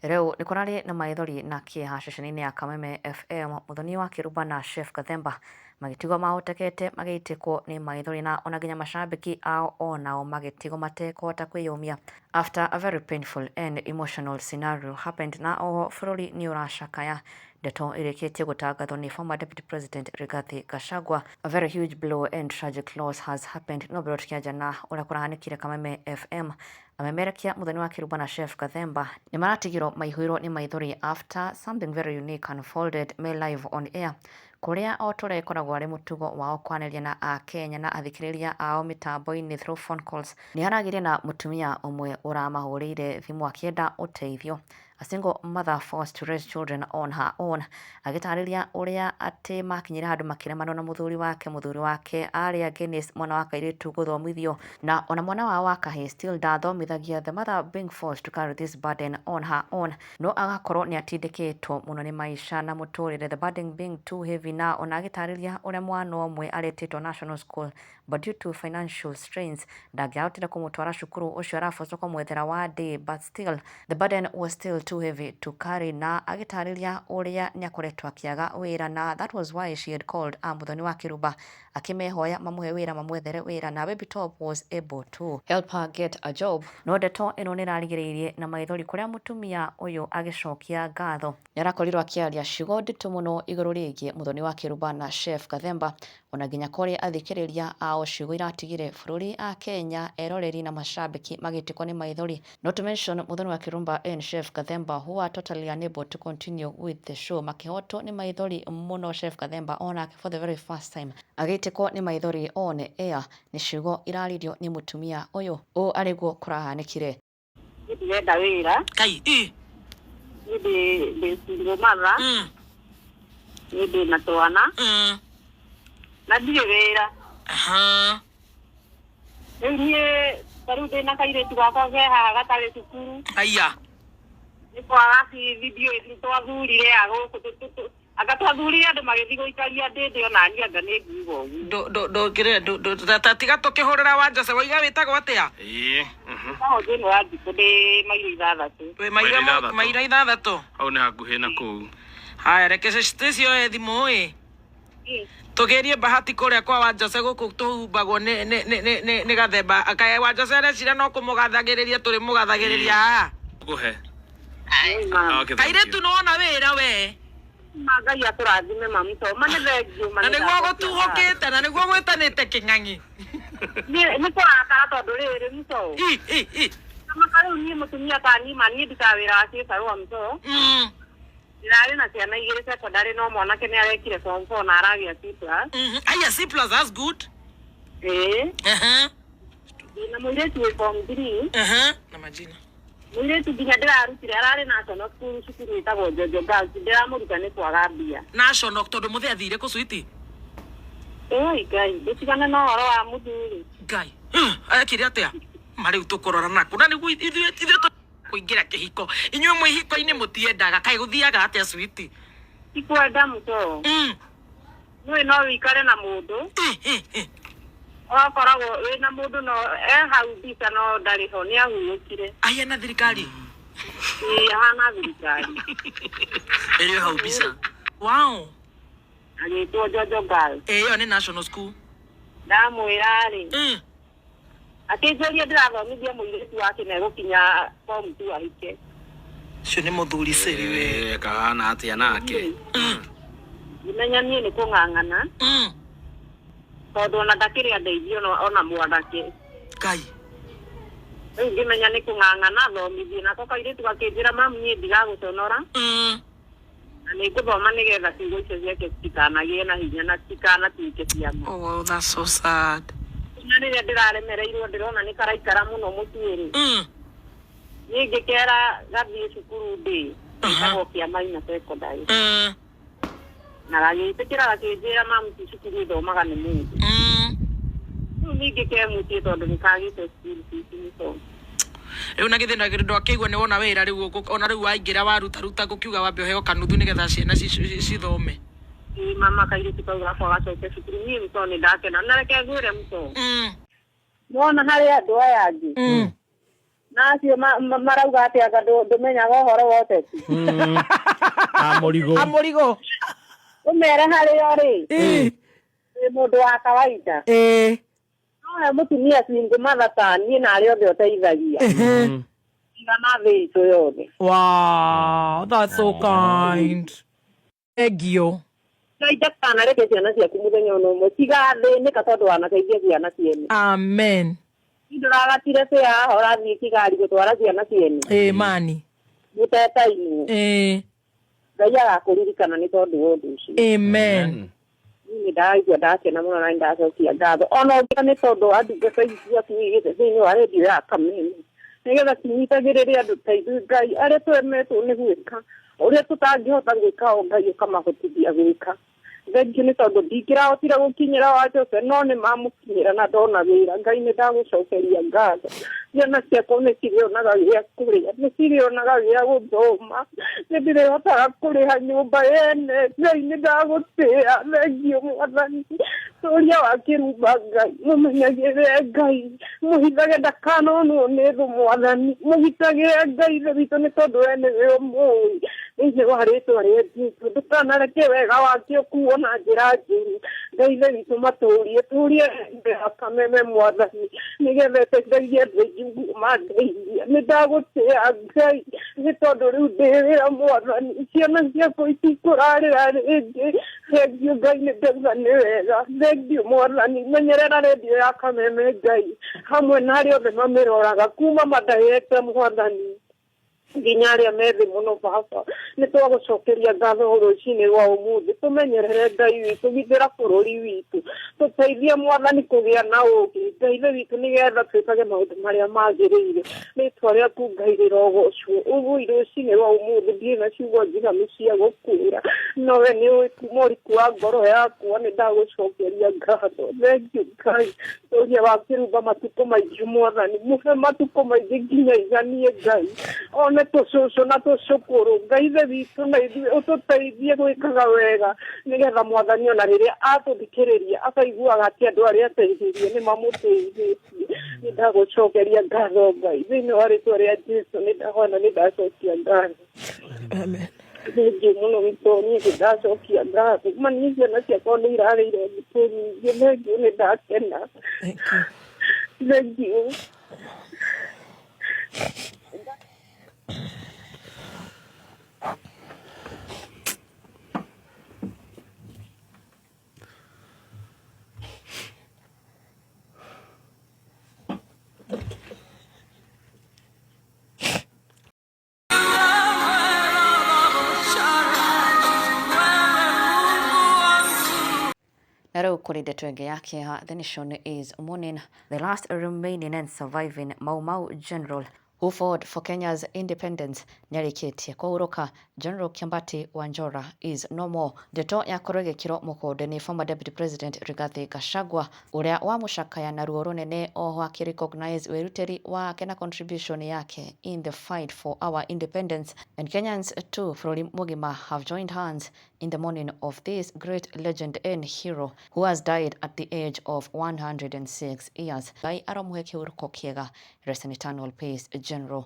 Rĩu nĩ kũrarĩ na maithori na kĩeha ceceni-inĩ ya Kameme FM, Mũthoni wa Kĩrumba na Chef Gathemba magĩtigwo mahotekete magĩitĩkwo nĩ maithori na ona nginya macambĩki ao onao magĩtigwo matekũhota kwĩyũmia after a very painful and emotional scenario happened na oho bũrũri nĩ ũracakaya ndeto ĩrĩkĩtie gũtangathwo nĩ former deputy president Rigathi Gachagua. A very huge blow and tragic loss has happened no mbere tũkĩanjia na ũrĩa kũrahanĩkire Kameme FM. Amemerekia Mũthoni wa Kĩrumba na Chef Gathemba nĩ maratigirwo maihũirwo nĩ maithori after something very unique unfolded me live on air kũrĩa o ta ũrĩa ĩkoragwo arĩ mũtugo wao kwaranĩria na akenya na athikĩrĩria ao mĩtambo-inĩ through phone calls. Nĩ haragĩire na mũtumia ũmwe ũramahũrĩire thimũ akĩenda ũteithio. A single mother forced to raise children on her own. Agĩtarĩria ũrĩa atĩ makinyire handũ makĩremanwo na mũthuri wake. Mũthuri wake arĩ against mwana wa kairĩtu gũthomithio na ona mwana wao wa kahĩĩ still ndathomithagia. The mother being forced to carry this burden on her own. No agakorwo nĩ atindĩkĩtwo mũno nĩ maica na mũtũrĩre, the burden being too heavy, na ona agĩtarĩria ũrĩa mwana ũmwe aretĩtwo national school but due to financial strains ndangĩahotire kũmũtwara cukuru ũcio arabocwo kũmwethera wa day, but still the burden was still too heavy to carry, na agĩtarĩria ũrĩa nĩ akoretwo akĩaga wĩra na that was why she had called a Mũthoni wa Kĩrumba akĩmehoya mamũhe wĩra, mamwethere wĩra, na Baby Top was able to help her get a job. No ndeto ĩno nĩ ĩrarigĩrĩirie na maithori kũrĩa mũtumia ũyũ agĩcokia ngatho nĩ arakorirwo akĩaria ciugo nditũ mũno igũrũ rĩgiĩ Mũthoni wa Kĩrumba na Chef Gathemba, ona nginya kũrĩ athikĩrĩria ao ciugo iratigire bũrũri a Kenya eroreri na macambĩki magĩtĩkwo nĩ maithori, not to mention Mũthoni wa Kĩrumba and Chef Gathemba, who are totally unable to continue with the show makĩhotwo nĩ maithori mũno. Chef Gathemba onake for the very first time agĩtĩkwo nĩ maithori on air nĩ ciugo iraririo nĩ mũtumia ũyũ. Ũũ arĩguo kũrahanĩkire. Ndĩrenda wĩra. Kai i. Niĩ ndĩ single mother. Niĩ ndĩ na twana na ndirĩ wĩra. Rĩu niĩ ta rĩu ndĩna kairĩtu gakwa ke haha gatarĩ cukuru. Aya. Nĩ kwaga bithi, ndiũĩ nĩ twathurire a gũkũ, anga twathurire andũ magĩthiĩ gũikaria ndĩndĩ ona niĩ anga nĩ nguga ũguo. Ndũngĩrĩ tiga tũkĩhũrĩra wa Jose waiga wĩtagwo atĩa? Ĩĩ. No thĩinĩ wa njikũ ndĩ mairo 6. Wĩ mairo Mairo 6. Mairo 6. Hau nĩ hakuhĩ na kũu. Haya, reke cioe thimũ ĩ tũgerie bahati kũrĩa kwa wa Jose gũkũ tũhumbagwo nĩ Gathemba. Kaĩ wa Jose arecira no kũmũgathagĩrĩria tũrĩ mũgathagĩrĩria haha? Ngũhe. Mama. Okay, thank Kairĩtu you. nĩ wona wĩra we? Ma Ngai akũrathime mamu to ma nĩ thengiũ ma. Na nĩguo gũtuhũkĩte na nĩguo gwĩtanĩte kĩng'ang'i. Nĩ kũrakara tondũ rĩrĩ mũto. I, i, i. Kamaka rĩu niĩ mũtumia ta niĩ ma niĩ ndutaga wĩra wa kĩbarũa mũto. Ndĩrarĩ na ciana igĩrĩ secondary no mwanake nĩ arekire form 4 na aragĩa C+. Aya, C+, that's good. Ĩĩ. Ndĩna mũirĩtu wĩ form 3. Na majina. Mũirĩtu nginya ndĩrarutire ararĩ national school, cukuru ĩtagwo Jojo Girls, ndĩramũruta nĩ kwaga mbia. National tondũ mũthee athire kũ, switi? Ĩĩ Ngai, ndũtigane na ũhoro wa mũthuri. Ngai ekire atĩa? Ma rĩu tũkũrora naku na nĩguo ithuĩ kũingĩra kĩhiko, inyuĩ mwĩ ihiko-inĩ mũtiendaga, kaĩ gũthiaga atĩa, switi? Ti kwenda mũto. Nĩũĩ no wĩikare na mũndũ. Ũgakoragwo wĩna mũndũ no e hau mbica no ndarĩ ho, nĩ ahurũkire. Aya na thirikari. Ĩĩ, ahana thirikari. Ĩrĩ hau mbica, wow. Agĩtwo Jojo Girls. Ĩ, ĩyo nĩ national school. Ndamwĩra rĩ, akĩnjũria ndĩrathomithia mũirĩtu wake na egũkinya form 2 ahike. Ũcio nĩ mũthuri cĩri we. Eh, kahana atĩa nake? Ngĩmenya niĩ nĩ kũng'ang'ana tondũ ona ndakĩrĩ andeithio ona mwanake. Ngai. Rĩu ngĩmenya nĩ kũng'ang'ana thomithie nako kairĩtu gakĩnjĩra, "Mamu, niĩ ndigagũconora na nĩ ngũthoma," nĩgetha ciugo icio ciake citikanagĩe na hinya na citikanatuĩke cia ma. Oh, that's so sad. Na rĩrĩa ndĩraremereirwo ndĩrona nĩ karaikara mũno mũciĩ-rĩ, niĩ ngĩkera gathiĩ cukuru ndĩ ĩtagwo Kĩamaina Secondary na gagĩtĩkĩra, gakĩnjĩra, "Mamu, ti cukuru ĩthomaga nĩ mũndũ." Rĩu ningĩ ke mũciĩ tondũ nĩ kagĩte school fees nĩto. Rĩu na githĩ ndwakĩigua nĩ wona wĩra rĩu, ona rĩu waingĩra waruta ruta ngũkiuga wambe ũheo kanuthu nĩgetha ciana cithome. Ĩ mama, kairĩtu kau gakwa gacoke cukuru, niĩ mũto nĩ ndakena. Na reke ngwĩre mũto, wona harĩ andũ aya angĩ. Na acio marauga atĩ anga ndũmenyaga ũhoro wa ũteti. A mũrigo. A mũrigo. Ũmere harĩo rĩ. Wĩ mũndũ wa kawaida. No he mũtumia single mother ta niĩ na arĩa othe ũteithagia. Tiga na thĩ itũ yothe. Wow, that's so kind. Thank you. Ngai ndakanareke ciana ciaku mũthenya ona ũmwe cigathĩnĩka tondũ wanateithia ciana ciene. Amen. Ndũragatire bĩa haha ũrathiĩ kĩgari gũtwara ciana ciene. Mani. Mũtetainwo. Ngai agakũririkana nĩ tondũ wa ũndũ ũcio. Amen. Niĩ ndaigua ndakena mũno na nĩndacokia ngatho ona ũngĩ nĩ tondũ wa ndungata ici ciaku igĩte thĩinĩ wa redio ya Kameme nĩgetha cinyitagĩrĩre andũ ta ithuĩ Ngai arĩa tũremetwo nĩ gwĩka ũrĩa tũtangĩhota gwĩka o Ngai ũkamahotithia gwĩka. Thengiũ nĩ tondũ ndingĩrahotire gũkinyĩra wa Jose no nĩ mamũkinyĩra na ndona wĩra. Ngai nĩ ndagũcokeria ngatho. Ciana ciakwa nĩ cirĩonaga gĩa kũrĩa, nĩ cirĩonaga gĩa gũthoma, nĩ ndĩrĩhotaga kũrĩha nyũmba yene. Ngai nĩ ndagũtĩa, thengiũ Mwathani. Tũria wa kĩrumba Ngai, mũmenyagĩrĩre Ngai, mũhithage ndakanonwo nĩ thũ Mwathani, mũgitagĩre Ngai ithe witũ nĩ tondũ we nĩwe ũmũĩ. Thĩinĩ wa rĩtwa rĩa Jesũ, ndũkanareke wega wake ũkuo na njĩra njũru. Ngai ithe witũ matũrie, tũrie ya Kameme Mwathani, nĩgetha ĩteithagie andũ aingĩ ũguo mandeithia. Nĩ ndagũtĩa Ngai, nĩ tondũ rĩu ndĩ wĩra Mwathani, ciana ciakwa itikũrarĩra rĩngĩ. Thengiũ Ngai nĩ ndauga nĩ wega. Thengiũ Mwathani, menyerera redio ya Kameme Ngai, hamwe na arĩa othe mamĩroraga kuma mandagĩte Mwathani nginya arĩa me thĩ mũno Baba. Nĩ twagũcokeria ngatho rũcinĩ rwa ũmũthĩ, tũmenyerere Ngai witũ, gitĩra bũrũri witũ, tũteithie Mwathani kũgĩa na ũũgĩ Ngai ithe witũ, nĩgetha twĩkage maũndũ marĩa magĩrĩire. Rĩtwa rĩaku Ngai rĩrogocwo. Ũguo rũcinĩ rwa ũmũthĩ ndirĩ na ciugo njiganu cia gũkwĩra, no we nĩ ũĩ kuma ũriku wa ngoro yakwa nĩ ndagũcokeria ngatho. Thengiũ Ngai, tũria wa kĩrumba matukũ maingĩ Mwathani, mũhe matukũ maingĩ nginya iganie Ngai, one tũcũcũ na tũcũkũrũ Ngai ithe witũ, na ithuĩ ũtũteithie gwĩkaga wega, nĩgetha Mwathani ona rĩrĩa atũthikĩrĩria akaiguaga atĩ andũ arĩa ateithirie nĩ mamũteithĩtie. Nĩ ndagũcokeria ngatho Ngai, thĩinĩ wa rĩtwa rĩa Jesũ nĩ ndahoya na nĩ ndacokia ngatho. Amen. Thengiũ mũno gĩtonyi, nĩ ndacokia ngatho. Ma niĩ ciana ciakwa nĩ irarĩire thikũ nyingĩ. Thengiũ, nĩ ndakena. Thank you. Thengiũ. Na rĩu kũrĩ ndeto ĩngĩ ya kĩeha. The nation is mourning the last remaining and surviving Mau Mau general who fought for Kenya's independence nĩarĩkĩtie kũhurũka. General Kiambati Wanjora is no more. Ndeto yakorwo ĩgĩkĩrwo mũkonde nĩ former Deputy President Rigathi Gachagua ũrĩa wamũcakaya na ruo rũnene, oho akĩ recognize wĩrutĩri wake na contribution yake in the fight for our independence. And Kenyans too, bũrũri mũgima, have joined hands in the mourning of this great legend and hero who has died at the age of 106 years. Ngai aromũhe kĩhurũko kĩega. Rest in eternal peace, General.